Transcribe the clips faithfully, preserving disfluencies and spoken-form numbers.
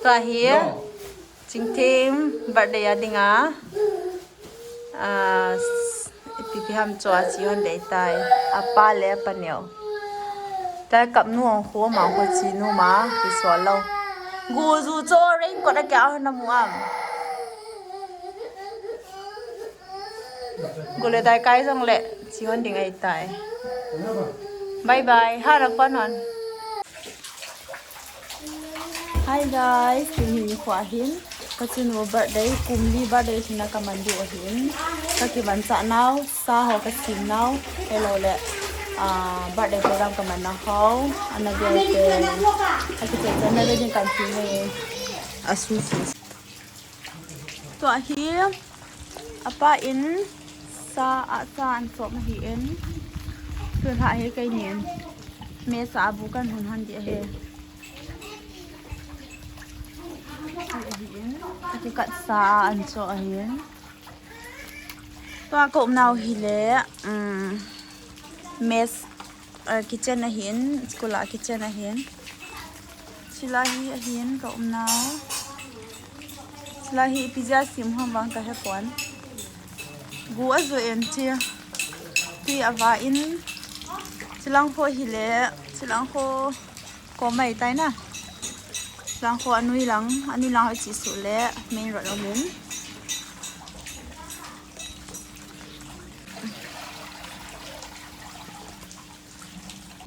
Tua hi Chingthim birthday a dinga, ah, s- ipi ipi ham chu a chi hon dei tai. Apa le apa neo. Tai kap nu ong khu ma khu chi nu ma ki so lo. Gu zu cho rain kot a kya hon na mu am. Gu le tai kai jong le chi hon ding ai tai. Bye bye. Ha rak pan hon. Hi guys, tuni nikho hin ka chinu birthday, kum li birthday thina ka man diu ahin. Ka kivan cha nau, sa ho ka sim nau, hello le, ah, birthday program ka man na ho, ana dia te, ka kiche chan na ding kan ti ne, a su su. Tua hi, apa in sa a sa an sop ahi in. Tun ha hi kei nin. Me sa bu kan hun han di ahi. Ahi in. Aki kat sa an so ahi in. Tua ka um nau hi le, um, mess, uh, kitchen ahin, school a kitchen ahin. Chila hi ahin ka um nau. Chila hi ipi jeh a sim ham vang ka he pon. Gu a zo en chi. Tui a va in. Chilang kho hi le, chilang kho ko mai tai na. Chilang kho anui lang, anui lang ho chi su le, main road a min.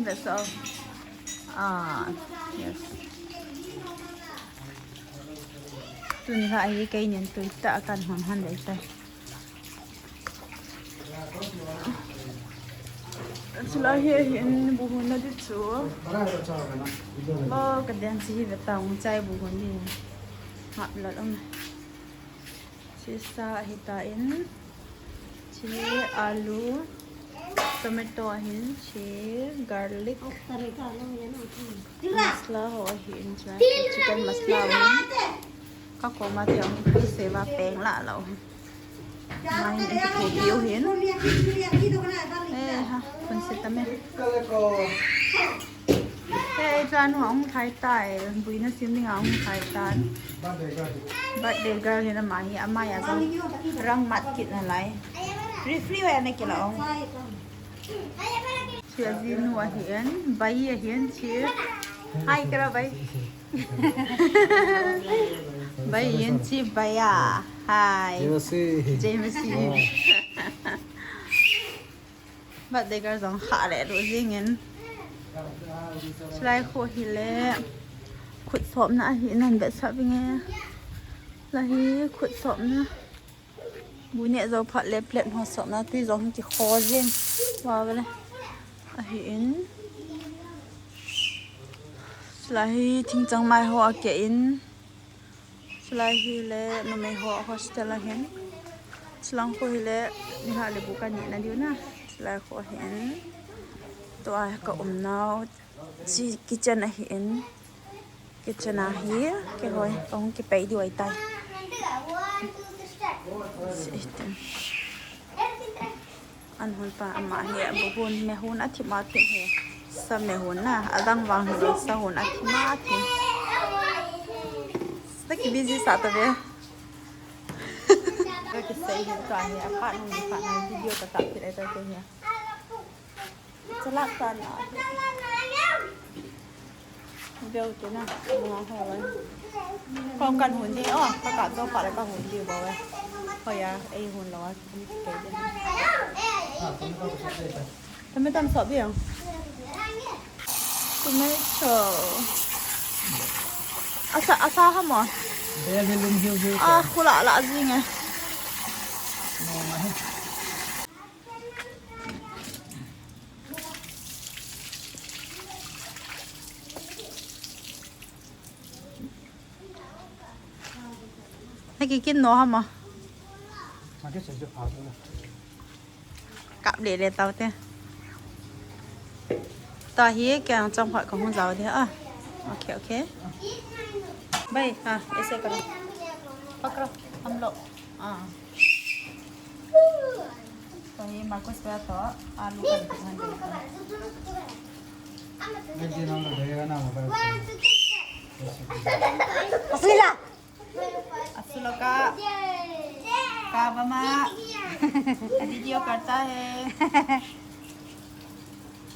That's all. Ah, yes. Tun la hi kei nin tui ta kan hon han dei tai. Chula hi hin bu hun na di chu. Lo ka den si hi ve ta ung chai bu hun di. Hap la ong. Sisa hi ta in. Chili, alu, tomato ahin, chili, garlic, masala ho ahin, chua, chicken masala ahin. Ka koma te ahin, ka seva peng la lo. Mahin, in ki phu piu hin. Eh, ha, kun sita me. Hei, chanu hung thai tai, buina sim ding hung thai tan. Birthday girl hi na ma hi, ama ya jong rang mat kit na lai. Refri wa na kila ong. Chia ji nu ahi en, bai ahi en chi. Hi, kira bai. Bai en chi bai a. Hi. Jamesy. Jamesy. Birthday girl jong kha le ru jing in. Chulai khu hi le khut sopna ahi nan bet sa binge. La hi khut sopna. Bu ne jo phat le plate ho sopna tui jong ki kho jing. Wa le. Ahi in. Chulai hi thingchang mai ho a ke in. Chulai hi le numei ho hostel ahin. Chulang khu hi le nilhah le bu ka neh na diu na. Chulai khu ahin. Tua ka um nau. Chi kitchen ahin. Kitchen a hi kei hoi. Ka hung kipei diu ahi tai. An hun pa ama hi, bu hun, me hun a thim a thim hi. Sa me hun na, adang vang hi, sa hun a thim a thim. Sa ki busy sa ta ve. Ka kisei hi ta hi, a phat hun, a phat na video ka ta kit ai ta ke hi. Chalak ta na. Veu te na, nga ho lai. Kong kan hun di, oh, ka ka to pa la ka hun di bo we. Ko ya, ei hun lo a, ki ke di. Tame tam so bi ang. Tomato. Asa, asa ha mo? Bel hi lum hiu hiu. Ah, khula la jing e. No ma hi. Naki kin no hama. Kap le le tau te. Ta hi kya chang pha ka hung jao de a. Okay, okay. Bai, ha, aise karo. Pakro, hum log. Ah. Tua hi Marcus bhaiya toh alu kan ti ngan dei. Aji nang lo dei na mobile. Kasi का, का मामा? वीडियो करता है।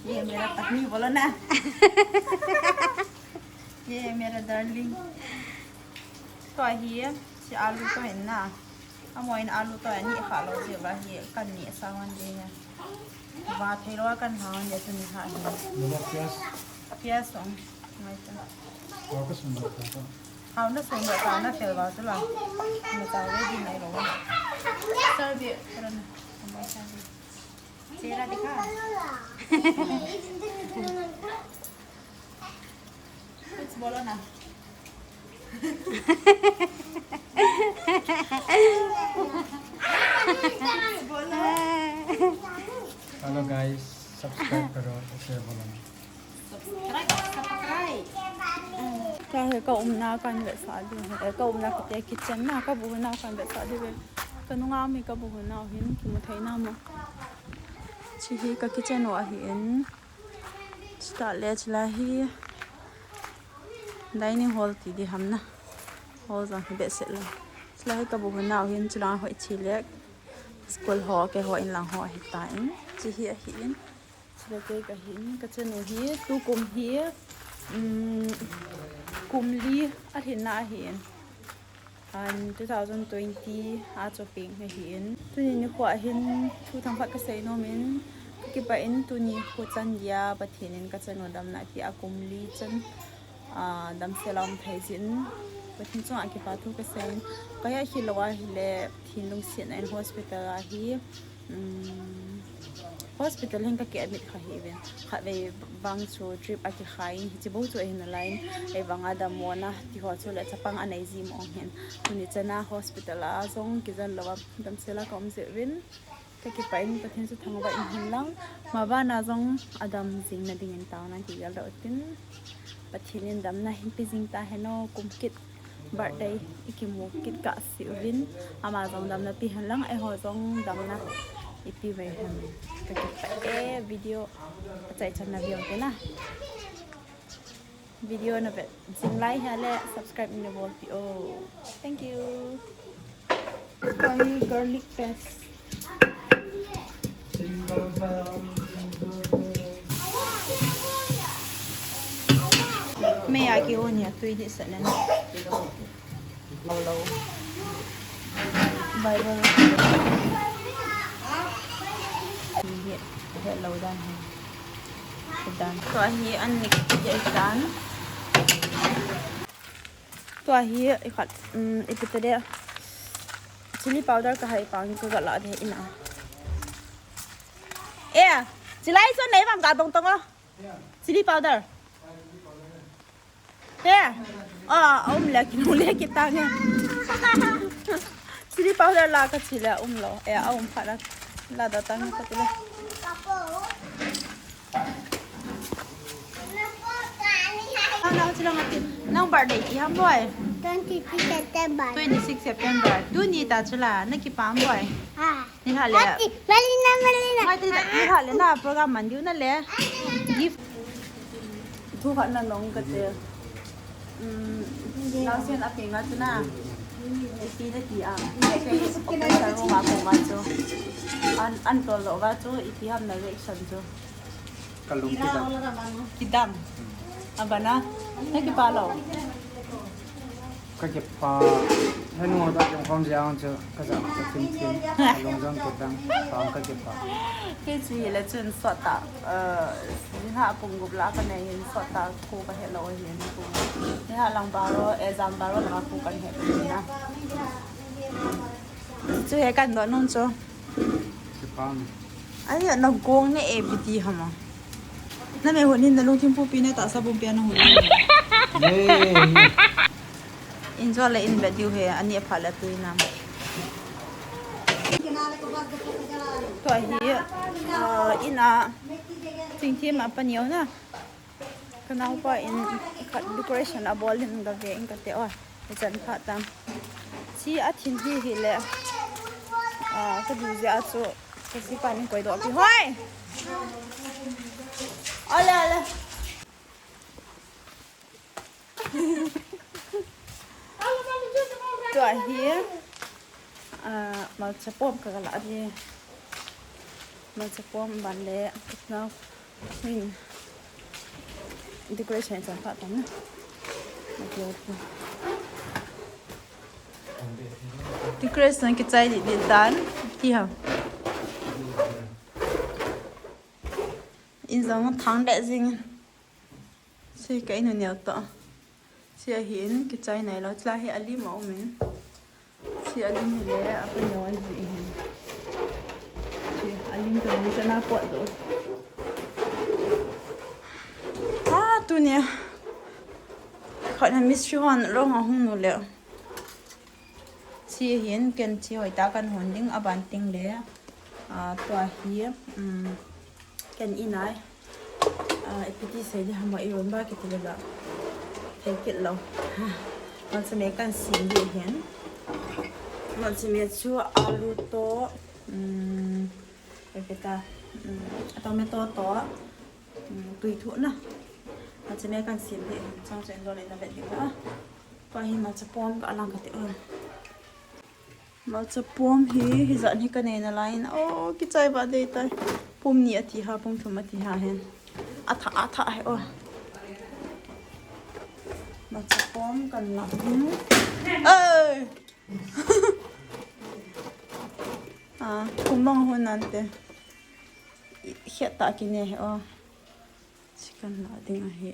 ये मेरा पत्नी, बोलो ना। ये मेरा डार्लिंग। तो ये, ये आलू तो है ना। Amaho in alu toh ani kha lou jeh uva hi kaneh sa hon ding ahi. Va thei lou a kan ha hon ding tuni kha hi. Nula pias. Pias ong. Mai ta. Hao ka sun lou ta. Hao na sun lou ta na fel va chu la. Na ta ready nai lou. Serve it. Serve it. Chera dikha. कुछ बोलो ना। बोलो। Hello guys, subscribe करो, share बोलो ना। Subscribe, subscribe। Ka he ka umna kan vetsah diu. Eh, ka umna kati kitchen na, ka bu hon nau kan vetsah diu ve. Ka nunga mi ka bu hon nau hin kimu thei na mo. Chi hi ka kitchen u ahi in. Chutah le chulai hi dining hall ti di ham na. Hall jong hi behseh lou. Chulai hi ka bu hon nau hin, chulang hoi chi le school ho, keiho inlang ho ahi tan. Chi hi ahi in. Chulai kei ka hin, ka chanu hi, tukum hi, um, kum li alhin na ahi in. An two thousand twenty a chu peng ahi in. Tuni nikho a hin thu thangkhat ka sei nom in, ka kipah in tuni kho chan dia Pathen in ka chanu damna pi a kum li chan, ah, damsel a um thei jin. Pathen chunga kipa thu ka sei in, ka he hi lou a hile, Pathen lungsetna in hospital a hi, um, hospital hin ka ki admit kha hi ven. Khatvei vang chu trip a kikhai in, hichi bou chu ahin alai in, ei vang a dammo na, ti ho chu le chapang a nei ji mong hin. Tuni chan a hospital a jong kijen lou a damsel a ka um jeh uvin. Ka kipah in Pathen chu thangvah in hen lang. Maban a jong adam jing na ding in taona kigel doh tin. Pathen in damna hin pe jing ta hen o, kum kit birthday i kimu kit kah seh uvin, ama jong damna pe hen lang, eiho jong damna i pe uve hen. Ka kipah e, video achaichan na view te na. Video na vet jing lai hia le subscribe na bol pi o. Thank you. Koi garlic paste. Mei a kihon hi a tui dih sah nen. Bible. Hi, hi, lou dan hi. Dan. Tua hi an ni kiti dan. Tua hi, i khat, um, ipi ti dia. Chilli powder ka hai pang chu ka la de ina. Eh, chilli chu nei vang ka tong tong o. Chilli powder. Eh, ah, um le ki, um le ki tang e. Chilli powder la ka chi le um lou. Eh, a um phat la. La da tang ka ti le. Nang, nang, sila mati. Nang birthday ipi ham boi? Twenty-six September. Twenty-six September. Tuni ta chula, na kipa ham boi? Ah. Ni ha le. Ati, Malina, Malina. Ngai ti ta, ni ha le na program man diu na le. Gift. Thu khat na nong ka te. Um, Lausen a peng a chu na. Ipi na ti a. Ipi sa ro ma ko ma chu. An, an tol lo va chu, ipi ham na reaction chu. Ka lung kidang. Kidang. Abana, na kipa lou? Ka kipa. Henu ngol ta jong khom jang chu ka jang ka thim thim. Ka lung jong kidang. Pa ka kipa. Kei chu hile chun sot ta, eh, jing ha pung gup la ka nei hin sot ta khu ka he lou hin pung. Ni ha lang baro, eh, jam baro lang khu ka he na. Chu he kan do nung chu. Kipam. Ai, na gong ne A B D hama. Na me hon in na lungthim pupi na tahsa bumpi a na hon in. Ye, ye. In jo le in be diu he, ani a pha le tui nam. Tua hi, ah, in a, chingthim a pa neo na. Ka naopa in khat decoration a bol in ka ve in ka te o. Ka chan pha tam. Chi a thin hi hi le. Ah, ka du jeh a chu. Ka si pa nin koi doh pi hoi. Ole, ole. Tua hi, ah, malcha pom ka la di. Malcha pom ban le, now, hmm, decoration chan pa tan na. Decoration kichai di di dan, ti ha. In jong thang de jing. Sei ka in u neo to. Sei a hin kichai nai lo, chula hi a lim a um in. Sei a lim hi le, a ka neo a ji hin. Sei a lim ka ni chana pot do. Ha, tu ni. Khat na mistri hon rong a hung nu le. Chi hin ken chi hoi ta kan hon ding a ban ting le. Ah, tua hi, um, ken inai. Ah, ipi ti sei di ham a i ron ba kiti le la. Thei kit lo. Malcha me kan sim di hin. Malcha me chu alu to, um, ipi ta, um, tomato to, um, tui thu na. Malcha me kan sim di hin. Chang chen do le na vet di ba. Tua hi malcha pom ka lang ka ti o. Malcha pom hi, hi jat hi ka nei na lai in. Oh, kichai ba dei tai. Pum ni a ti ha, pum thum a ti ha hen. A tha, a tha he, oh. Malcha pom kan la. Hmm. Oi! Ah, pum mang hun nante. Hiat ta ki ne he, oh. Chi kan la ding a he.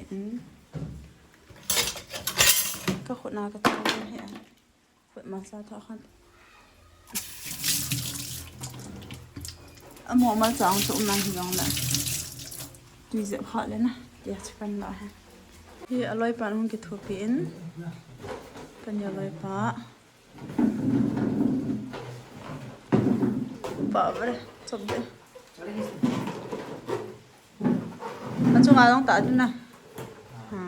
Ka khut na ka tha he. Khut masa tha khan. Amo malcha ang chu um nan hi jong le. Tui jep kha le na. Tia chu kan la ha. Hi a loipa hung kithopi in. Kan a loipa. Pa vre, chop de. Achunga jong ta dun na. Ha.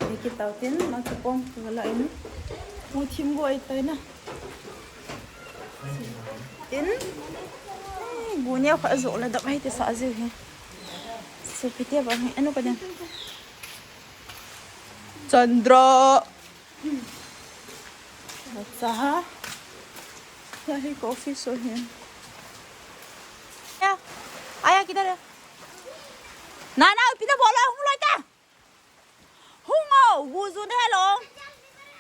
Ni ki tau tin, malcha pom ka la in. Pu thim go ai tai na. Tin. Ai, gu nia kha zo la dap hai te sa ji he. Su pi te ba he, anu ka den. Chandra. Acha. Yahi coffee so hi. Ya. Aya, kidhar hai? Na, na, pita bola, hung loi ta. Hung o, gu ju de lo.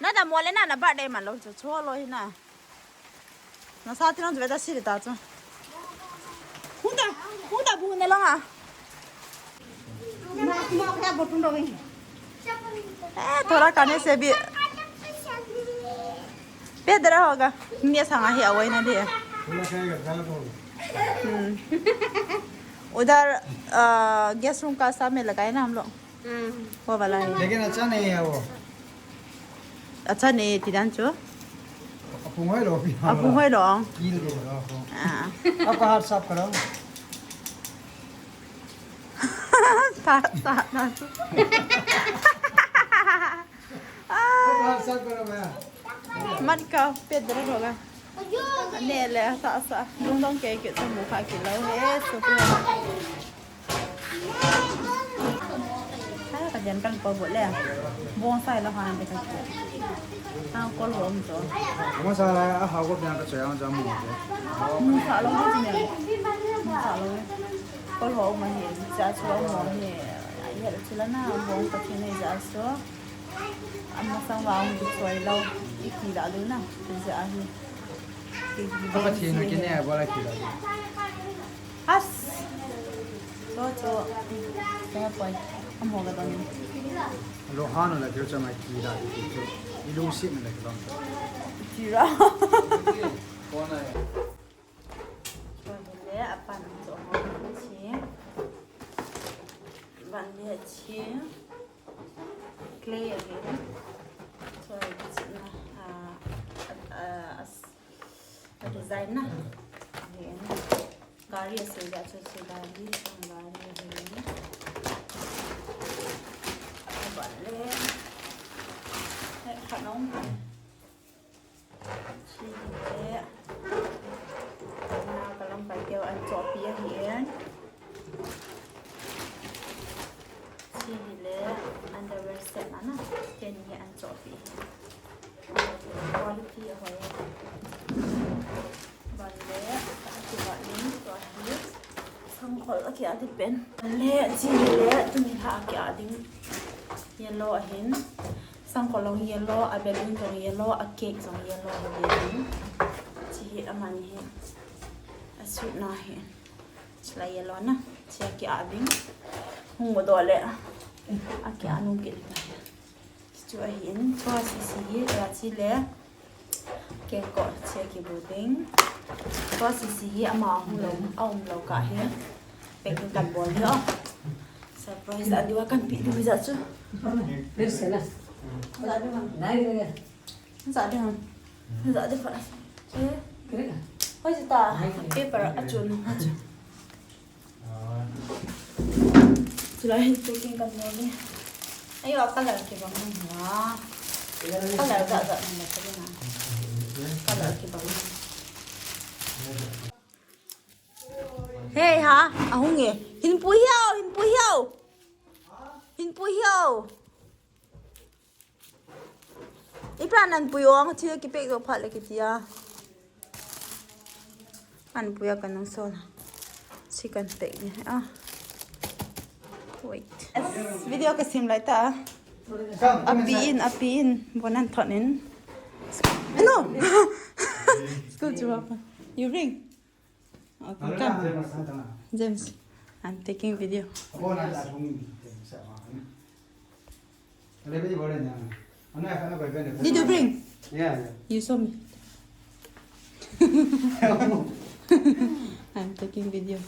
Na da mole na, na birthday man lo, cho, cho lo hi na. Na sa ti nang chu beta siri ta chu. Hung ta, hung ta bu ne lang a. Eh, thoda kane se bhi. Pe de raha hoga. Ye sanga hi awai na de. हम्म। उधर, अ, guest room का सामने लगाए ना हम लोग। हम्म। वो वाला है। लेकिन अच्छा नहीं है वो। अच्छा नहीं, तिदान चो। अपुंग होय lo, अपुंग होय lo। कील के लो, अपुंग। हाँ। आपका हाथ साफ कराओ। साफ, साफ, साफ। आपका हाथ साफ करो भैया। Mat ka, Pedro hoga. Ne le, sa, sa. Lungdong ke, ke, sa, mukha ke, lo, he, so, ke. Hai, ka jan kan pa bol le. Bong sai lo han de ka. Ha, kol ho um to. Mo sa la, a ha ko biang ka chaya jam mo. Mo sa lo ha jin. Mo sa lo. Kol ho um he, ja chu mo he. Ai he chila na bong ka thine ja so. Ama sang wa um ki choi lo. I ki la lu na. Ja hi. Apa thina kine bola ki la. Has. Cho, cho. Kaya poi. Amo ka dong. Lo hano la kiro chama kira ki cho. Ilung si me la kiro. Kira. Kona ya. Cho le apan cho mo chi. Ban le chi. Clay again. So, it's, uh, uh, uh, as a design na. Again. Gari ase ja chu se gari, gari again. Bale. Hai, khanong. Chi hile. Na kalam pai keu an chopi ahi en. Chi hile underwear set na na. Keni hi an chopi. Quality ahoi. Ban le, akiva in, tua hi. Sangkhol akiadi pen. Le, chi le, tuni la akiadi. Yellow ahin. Sangkhol jong yellow, a balloon jong yellow, a cake jong yellow ahin. Chi hi amani hi. A sweet na hi. Chila yellow na. Chi akiadi. Hung mo do le. Akianu kit. Chu ahin, chua sisi hi, la chi le, kengkoh chi kibu ding. Chua sisi hi ama ahung lou, aum lou kah hi. Packing kan bol hi o. Surprise adiu a kan pe diu hi ja chu. Perse na. Ja diu ham. Nai le. Ja diu ham. Ja diu ham. Eh. Hoi ji ta. Paper a chun. Chulai hin packing kan bol ni. Ayo, color kibang ni hua. Color ja ja ni na kali na. Color kibang ni. Hey ha, ahung e. Hin pui hiau, hin pui hiau. Hin pui hiau. Ipi a nan pui ong, thil kipek doh phat le kiti a. An pui a kan nung sol. Chi kan pek ni a. Wait. Yes, video ka sim lai ta. Api in, api in. Bon an thon in. No. School chu apa? You ring. Okay, come. James, I'm taking video. Did you bring? Yeah, yeah. You saw me. I'm taking video.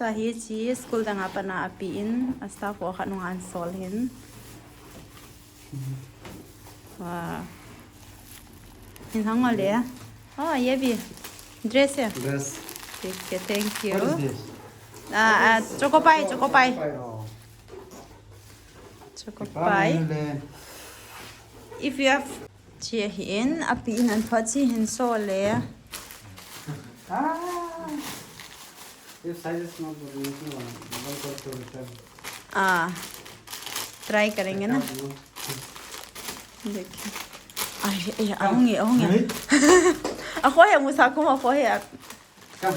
Tua hi chi school dang a pat a api in, a staff ho khat nung an sol hin. Wow. Hin hang le. Oh, ye bi. Dress ya? Dress. Okay, thank you. What is this? Ah, ah, choco pie, choco pie. Choco pie, oh. Choco pie. If you have Chi ahin, api in an phat chi hin so le. Ah. If size is not good, you can, uh, double coat to return. Ah. Try karenge na. Dekhe. Ai, ai, ahung e, ahung e. Akhohe musa kuma akhohe.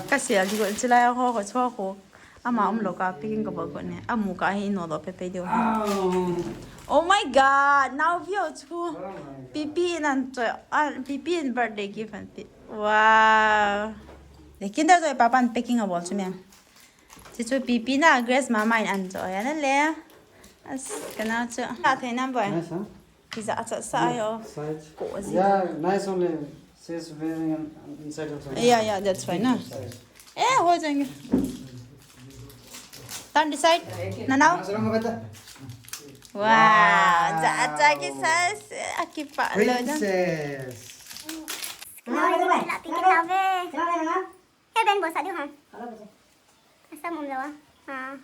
Ka sia ji ko chilai a ho ko cho ko. Ama um lo ka picking ka ba ko ne. Amu ka hi no lo pe pe deu. Oh my God, now view chu. Pipi nan cho, ah, Pipi in birthday gift an pi. Wow. Le Kinder Joy papa in packing a bol chu me. Chi chu Pipi na Grace mama in an cho ya na le. As kana chu. Ka thei nan boy. Nice, huh? Kiza acha sa yo. Size. Ko ji. Yeah, nice only. She's wearing an, an inside also. Yeah, yeah, that's fine, na. Size. Eh, ho jayenge. Turn this side. Nanao. Wow, ja, ja ki size. Akipa lo na. Princess. Kinau, kinau, kinau. Hey, Ben, bosa diu ha. Asam umlou a. Ha.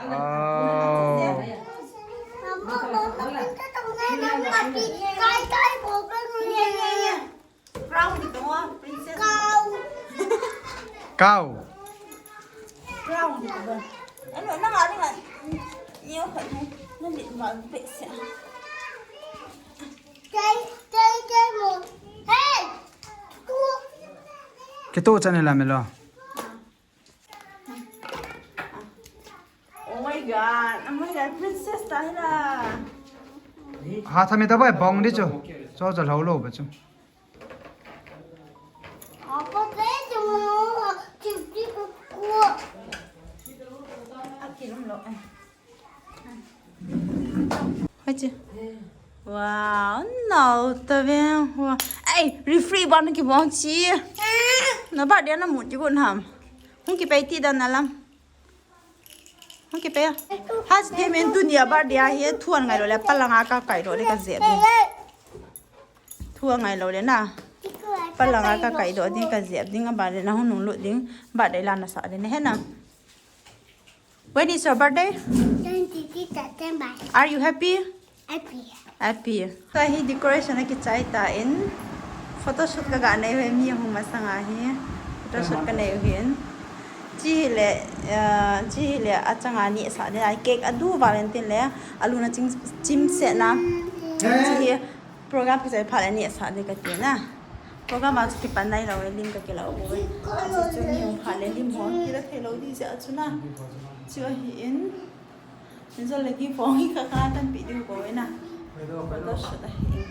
Wow. Cow. Kitoh chan hila milo. Oh my God, oh my God, princess tahi la. Ha, thami ta bai bong di chu. Cho cho lo lo ba chu. Apa pe chu mo, chip chip ko. Akirum lo ai. Hai chi. Wow, nau ta ve. Wow. Ai, refri ban ki bong chi. Na ba dia na mu ji gun ham. Hung kipai ti dan na lam. Kipe a. Haj temen tunia birthday ahi, thu angai lou le, palanga kakai doh ding kajep ding. Thu angai lou le na. Palanga kakai doh ding kajep ding, aban le nahung nunglut ding, birthday la nasah ding, nahe na. When is your birthday? Twenty-six September. Are you happy? Happy. Happy. Tua hi decoration akichai tan, photoshoot kaga nei uve, mi ahung masanga hi. Photoshoot kanei uvin. Chule, ah, chule achanga nisa ding, cake adu Valentine le, aluna chim, chimsetna. Chi hi program kichai phat le nisa ding kati na. Program a chu kipan nailou e, lim kakila uve. Achu chu mi hung phat le lim hon kila theilou ding jeh a chu na. Chu ahin. Injol le gift hong hi kaka tanpeh diu bou e na. Photoshoot ahi.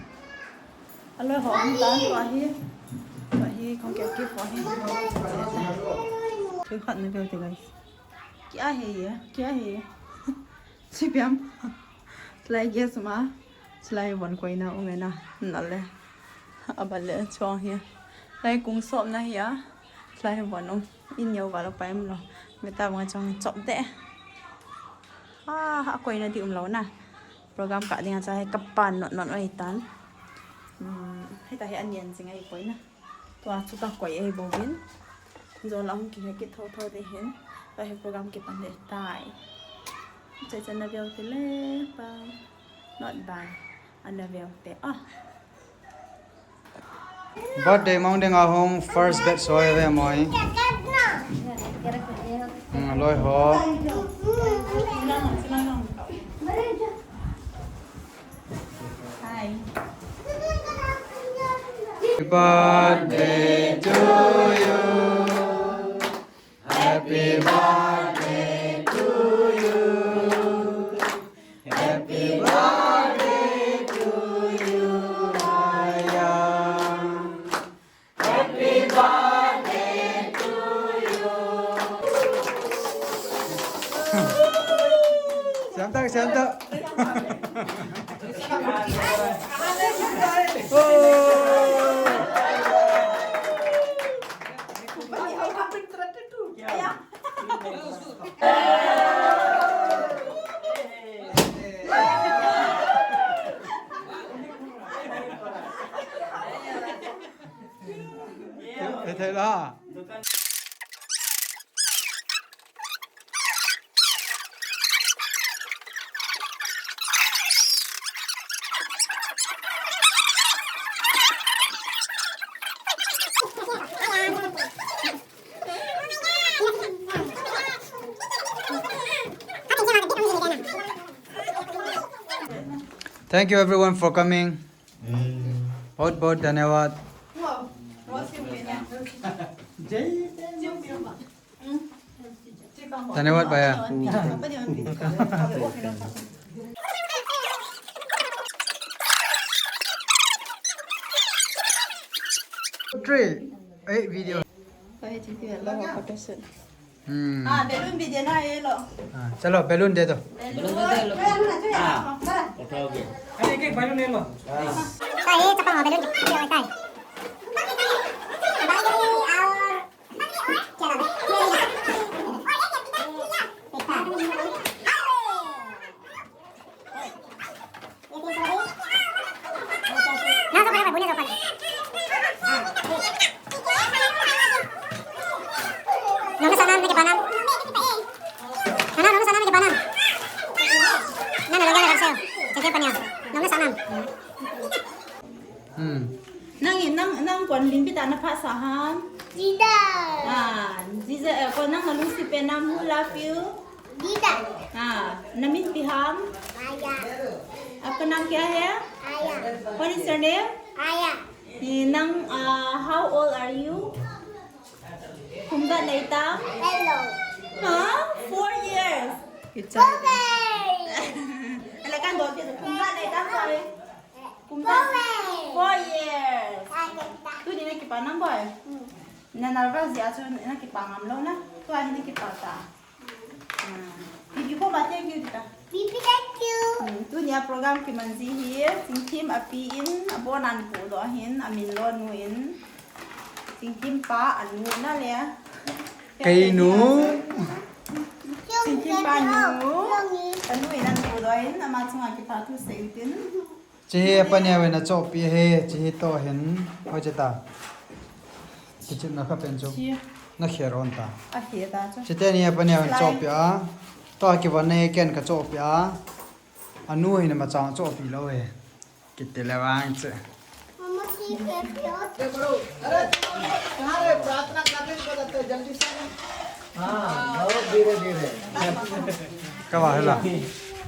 Aloi ho hung tan tua hi. Tua hi khang keo gift ho hi. Thil khat na veu te guys. Kia hi ye, kia hi ye. Chipiam. Chulai guest ma. Chulai von koina um e na. Nale. Aban le chuang hi. Lai kung sopna hi a. Chulai von um. In neo val pai um lou. Meta vang chuang chop de. Ah, akoina di um lou na. Program kah dinga chu hi kapan not not oi tan. Hmm, hita hi anian jing ahi poi na. Tua chu kakoi ahi bouvin. Jol a hung kihe kit thotho ding ahin. Tua hi program kipan ding tai. Chai chan na veu te le pa. Not bad. Ana veu te. Ah. Birthday mong ding a hung first batch soi ve moi. Hmm, loi ho. Hi. Happy birthday to you. Happy birthday to you. Happy birthday to you, Aya. Happy birthday to you. Siam tak, siam tak. Oh. Ê, thei la. Thank you everyone for coming. बहुत बहुत धन्यवाद। धन्यवाद भैया। Three, eight video. Hmm. Ah, balloon bhi dena hai ye lo. Ah, chalo, balloon de do. Balloon. Ah, उठाओगे। अरे, एक एक balloon ले लो। Ah, ye chapang balloon de. Ye hotai. Nung nasanam na kipanam. Nana, nung nasanam na kipanam. Nana, lagi na karsel. Jaga panya. Nung nasanam. Hmm. Nang, nang, nang kon limpi ta na phasa ham. Jida. Ah, jida, eh, kon nang nalungset pen nam, who love you? Dida. Ah, namin ipi ham? Aya. आपका नाम क्या है? Aya. What is your name? Aya. Eh, nang, ah, how old are you? Kum ijat nahi tam? Hello. Huh? Four years. Good job. Four years. Ala kan dot ke kum ijat nahi tam, sorry. Kum ijat? Four years. Four years. Aya. Tuni na kipa nam boi? Hmm. Na nervous jeh a chu na kipa ngam lou na. Tua hi na kipa ta. Ah. Bibi ko ba thank you tita. Bibi, thank you. Hmm, tunia program kiman ji hi, Chingthim api in, abonan pu lo hin, amin lo nu in. Chingthim pa anu na le. Kei nu. Tingkim pa nu. Tanu in an pu doh in, ama chunga kipa thu sei utin. Chihi apa ni awena chopi he, chihi to hin. Oi cheta. Kichim na ka pen chu. Chi. Na khe ron ta. A khe ta chu. Chete ni apa ni awena chopi a. To a kivan nei ken ka chopi a. Anu hin ma chang chopi lo he. Kiti le vang che. मम्मा की कैसे हो? अरे, कहाँ रे? प्रार्थना करने को जाते हैं, जल्दी से। हाँ, बहुत धीरे धीरे। Kava hela.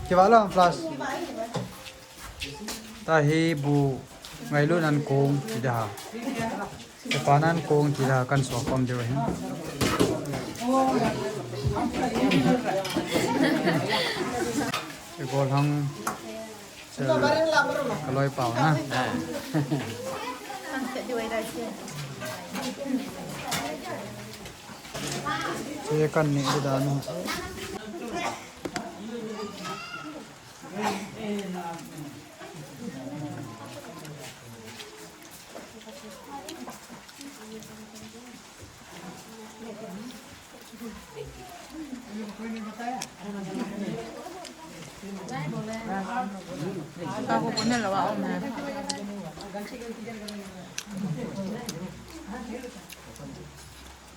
Kiva lo plus. Tahi bu ngailut nan kong ti da. Kipa nan kong ti da kan so kom de hin. Ke gol hang. Kaloi pau na. Che kan ni da nu.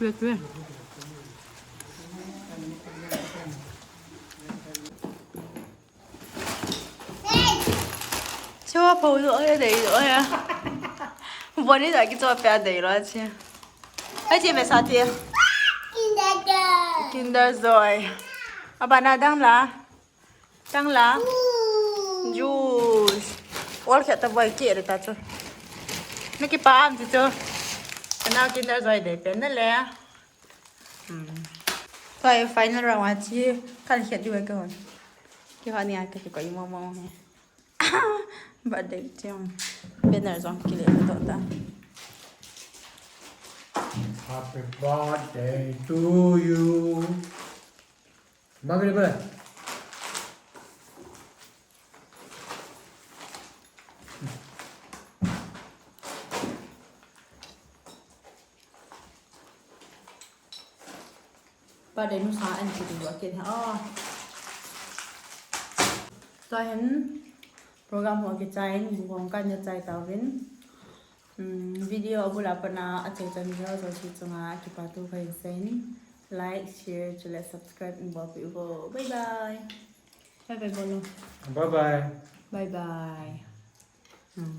Wait, wait. Chua pho lo ya dei lo ya. Boni da ki chua pia dei lo chi. Ai chi me sa ti. Kinder Joy. Abana dang la. Dang la. Juice. Ol khe ta boi ke re ta chu. Na kipa am chi chu. Kana Kinder Joy dei pen na le. Hmm. Tua hi final round a chi kan khet diu e kihon. Kihon ni a ka kikoi mo mo he. Birthday chiang. Banner jong kile to ta. Happy birthday to you. Ba bile ba. Birthday nu sa an chi diu a kin ha. Oh. Tua hin program ho kichai in, bu hong kan ya chai tauvin. Hmm, video abul a pat a achai chan jouse chunga kipathu kahin seiyin. Like, share, chule subscribe in bolpeh uvo. Bye bye. Bye bye bolo. Bye bye. Bye bye. Hmm.